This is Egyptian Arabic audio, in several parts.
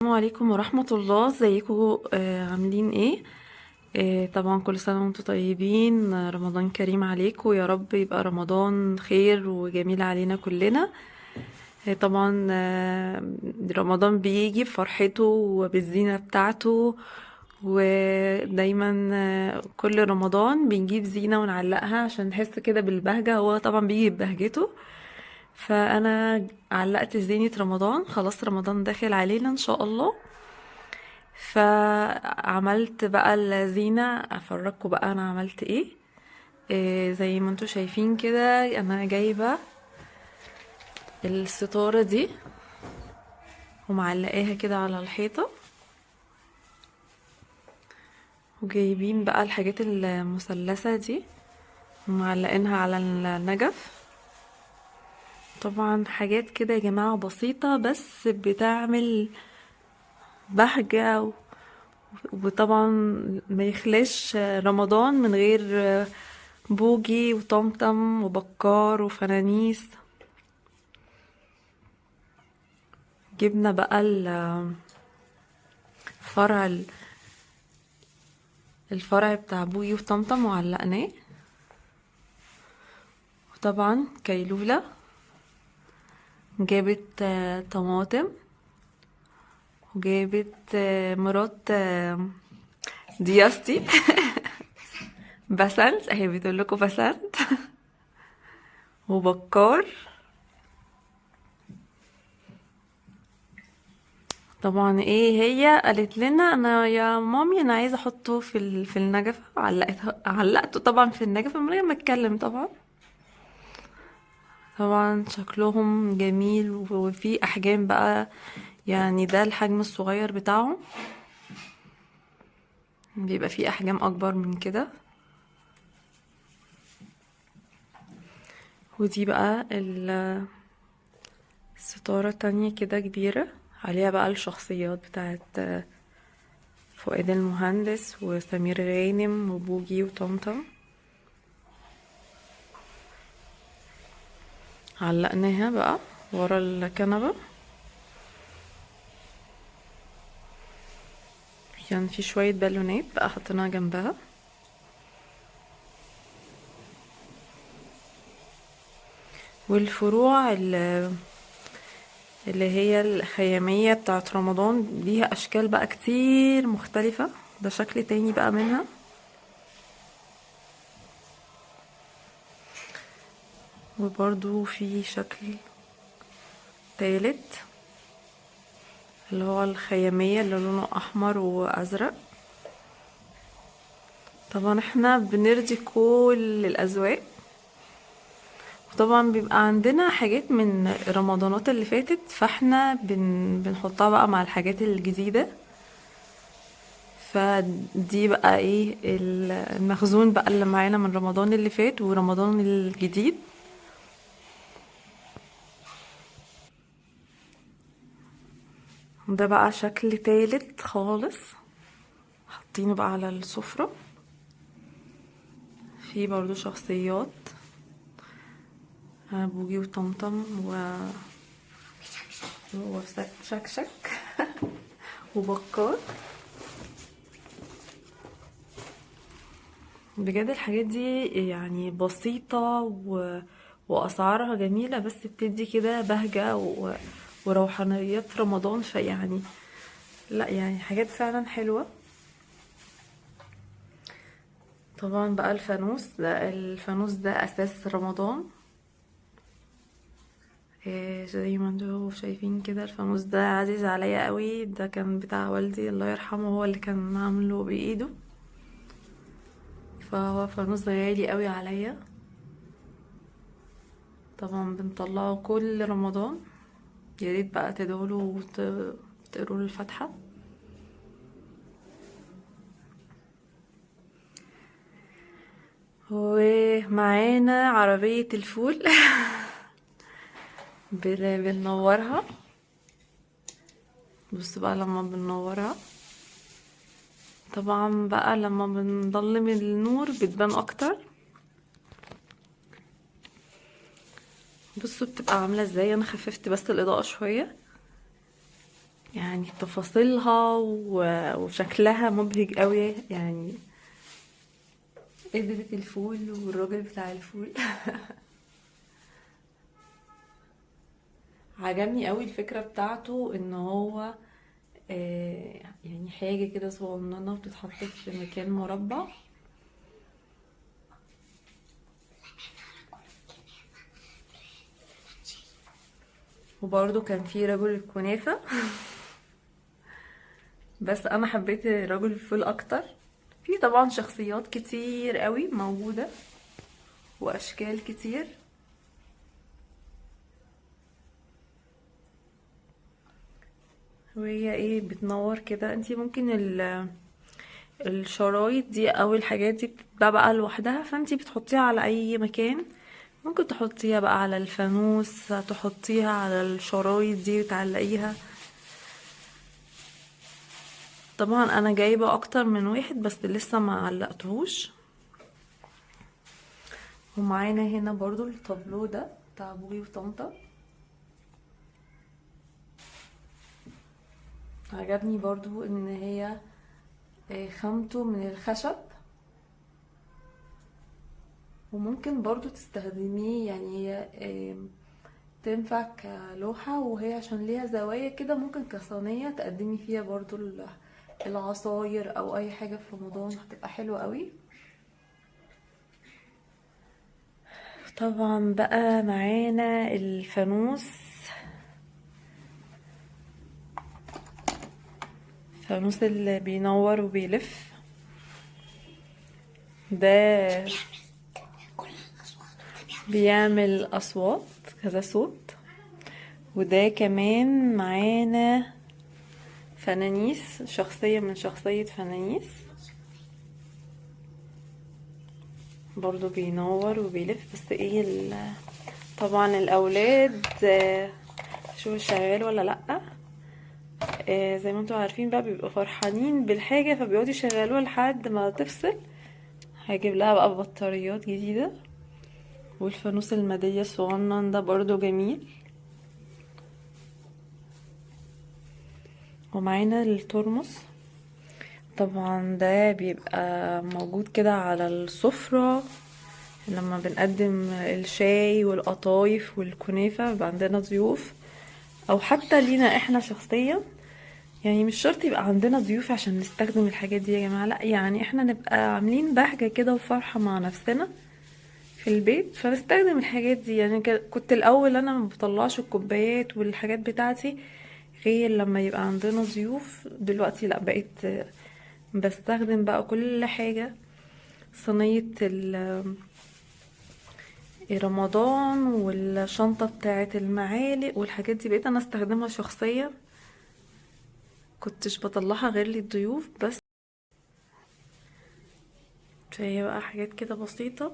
السلام عليكم ورحمة الله. ازيكم؟ عاملين ايه؟ طبعا كل سنة وانتم طيبين. رمضان كريم عليكم يا رب، يبقى رمضان خير وجميل علينا كلنا. طبعا رمضان بيجي بفرحته وبالزينة بتاعته، ودايما كل رمضان بنجيب زينة ونعلقها عشان نحس كده بالبهجة. هو طبعا بيجي ببهجته. فانا علقت زينة رمضان، خلاص رمضان داخل علينا ان شاء الله. فعملت بقى الزينة، افرجكم بقى انا عملت ايه. زي ما انتم شايفين كده انا جايبة الستارة دي ومعلقاها كده على الحيطة، وجايبين بقى الحاجات المثلثة دي ومعلقينها على النجف. طبعا حاجات كده يا جماعة بسيطة بس بتعمل بهجة، وطبعا ما يخلاش رمضان من غير بوجي وطمطم وبكار وفنانيس. جبنا بقى الفرع بتاع بوجي وطمطم وعلقناه. وطبعا كيلولة جابت طماطم، وجابت مرات دياستي بسنت، اهي بتقول لكم بسنت وبكار. طبعا ايه هي قالت لنا انا يا مامي انا عايزه احطه في النجفه، علقته طبعا في النجفه من غير ما اتكلم. طبعا شكلهم جميل، وفي احجام بقى، يعني ده الحجم الصغير بتاعهم، بيبقى فيه احجام اكبر من كده. ودي بقى الستارة التانية كده كبيرة، عليها بقى الشخصيات بتاعت فؤاد المهندس وسمير غانم وبوجي وطمطم. علقناها بقى ورا الكنبة. كان في شوية بالونات بقى حطيناها جنبها. والفروع اللي هي الخيامية بتاعت رمضان ليها أشكال بقى كتير مختلفة، ده شكل تاني بقى منها. وبرضو في شكل تالت اللي هو الخيامية اللي لونه أحمر وأزرق. طبعا احنا بنرضي كل الأذواق، وطبعا بيبقى عندنا حاجات من رمضانات اللي فاتت، فاحنا بنحطها بقى مع الحاجات الجديدة. فدي بقى ايه المخزون بقى اللي معانا من رمضان اللي فات ورمضان الجديد. ده بقى شكل تالت خالص، حاطينه بقى على السفرة. في برضو شخصيات بوجي وطمطم وشكشك وبكار. بجد الحاجات دي بسيطة وأسعارها جميلة، بس بتدي كده بهجة وروحانيات رمضان. فيعني لا يعني حاجات فعلا حلوة. طبعا بقى الفانوس ده، الفانوس ده أساس رمضان. زي ما انتوا شايفين كده الفانوس ده عزيز عليا قوي، ده كان بتاع والدي الله يرحمه، هو اللي كان عامله بإيده، فهو فانوس غالي قوي عليا. طبعا بنطلعه كل رمضان، يا ريت بقى تدعوا له وتقروا له الفاتحة. ومعانا عربية الفول بننورها. بصوا بقى لما بننورها، طبعا بقى لما بنضلم النور بتبان اكتر. بصوا بتبقى عاملة ازاي. انا خففت بس الاضاءة شوية، يعني تفاصيلها وشكلها مبهج قوي يعني. قدرة الفول والراجل بتاع الفول. عجبني قوي الفكرة بتاعته، ان هو يعني حاجة كده صغننة بتتحط في مكان مربع. وبرضه كان في رجل الكنافة. بس انا حبيت رجل الفول اكتر. في طبعا شخصيات كتير قوي موجودة واشكال كتير. وهي ايه بتنور كده. انتي ممكن الشرايط دي او الحاجات دي بتتباع بقى لوحدها، فانتي بتحطيها على اي مكان. ممكن تحطيها بقى على الفانوس، تحطيها على الشرايط دي وتعلقيها. طبعا انا جايبة اكتر من واحد بس لسه ما علقتهوش. ومعانا هنا برضو التابلو ده بتاع بوجي وطمطم. عجبني برضو ان هي خامته من الخشب، وممكن برضو تستخدميه يعني هي تنفع كلوحة، وهي عشان ليها زوايا كده ممكن كصينية تقدمي فيها برضو العصاير او اي حاجة في رمضان، هتبقى حلوة قوي. طبعا بقى معانا الفانوس، الفانوس اللي بينور وبيلف ده، بيعمل اصوات كذا صوت. وده كمان معانا فنانيس، شخصية من شخصية فنانيس، برضو بينور وبيلف. بس ايه طبعا الاولاد شوفوا شغال ولا لا. زي ما انتوا عارفين بقى بيبقوا فرحانين بالحاجة، فبيقعدوا يشغلوها لحد ما تفصل. هجيب لها بقى بطاريات جديدة. والفانوس الميدالية الصغنن ده برضو جميل. ومعانا الترمس، طبعا ده بيبقى موجود كده على السفرة لما بنقدم الشاي والقطايف والكنافة، بيبقى عندنا ضيوف او حتى لينا احنا شخصيا. يعني مش شرط يبقى عندنا ضيوف عشان نستخدم الحاجات دي يا جماعة، لا يعني احنا نبقى عاملين بهجة كده وفرحة مع نفسنا في البيت فنستخدم الحاجات دي. يعني كنت الاول انا ما بطلعش الكوبايات والحاجات بتاعتي غير لما يبقى عندنا ضيوف. دلوقتي لا، بقيت بستخدم بقى كل حاجة. صينية رمضان والشنطة بتاعت المعالق والحاجات دي بقيت انا استخدمها شخصيا، كنتش بطلعها غير للضيوف بس. فهي بقى حاجات كده بسيطة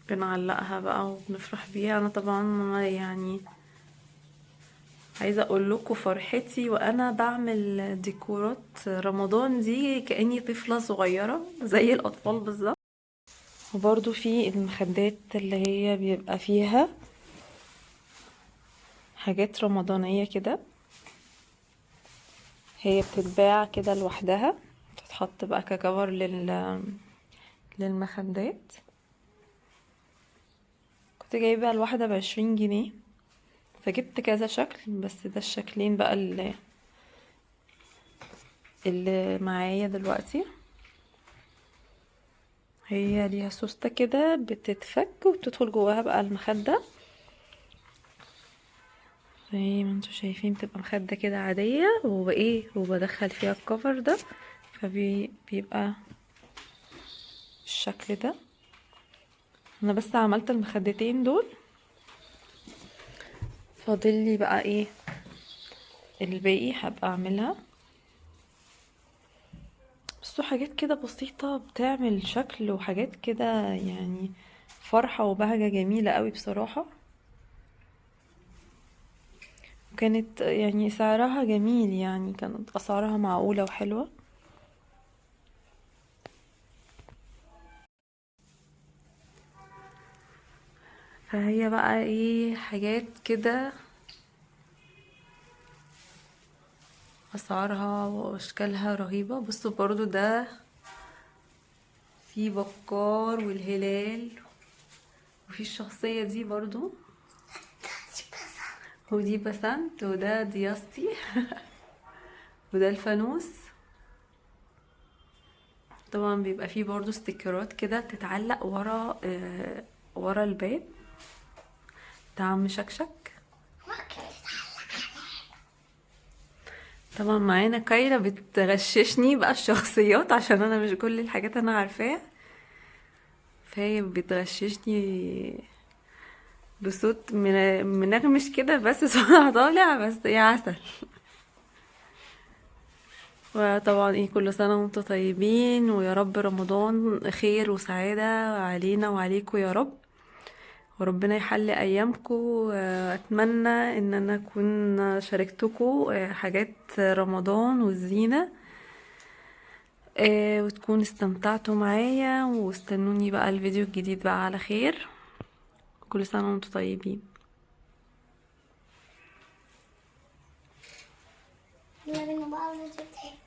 بنعلقها بقى وبنفرح بيها. انا طبعا يعني عايزة اقول لكم فرحتي وانا بعمل ديكورات رمضان دي كأني طفلة صغيرة زي الاطفال بالظبط. وبرضو في المخدات اللي هي بيبقى فيها حاجات رمضانية كده، هي بتتباع كده لوحدها، بتتحط بقى ككفر للمخدات. كنت جايبة الواحدة ب20 جنيه، فجبت كذا شكل، بس ده الشكلين بقى اللي معايا دلوقتي. هي ليها سوستة كده بتتفك وبتدخل جواها بقى المخدة، زي ما انتوا شايفين بتبقى مخدة كده عادية، وبدخل فيها الكفر ده، فبيبقى الشكل ده. انا بس عملت المخدتين دول، فاضل لي بقى ايه الباقي هبقى اعملها. بصوا حاجات كده بسيطة بتعمل شكل وحاجات كده، يعني فرحة وبهجة جميلة قوي بصراحة. وكانت يعني سعرها جميل، يعني كانت اسعارها معقولة وحلوة. فهي بقى ايه حاجات كده اسعارها واشكالها رهيبة. بصوا برضو ده في بكار والهلال، وفي الشخصية دي برضو، ودي بسنت، وده دياستي وده الفانوس. طبعا بيبقى فيه برضو استيكرات كده بتتعلق ورا ورا الباب بتاع عم شكشك. طبعا معانا كايرا بتغششني بقى الشخصيات عشان انا مش كل الحاجات انا عارفاها، فهي بتغششني بصوت منغمش كده، بس صوتها طالع بس يا عسل. وطبعا ايه، كل سنة وانتم طيبين، ويا رب رمضان خير وسعادة علينا وعليكم يا رب، وربنا يحلي ايامكم. اتمنى ان انا اكون شاركتكم حاجات رمضان والزينة، وتكون استمتعتوا معايا، واستنوني بقى الفيديو الجديد بقى على خير. كل سنة وانتم طيبين. يلا بينا بقى الفيديو التاني.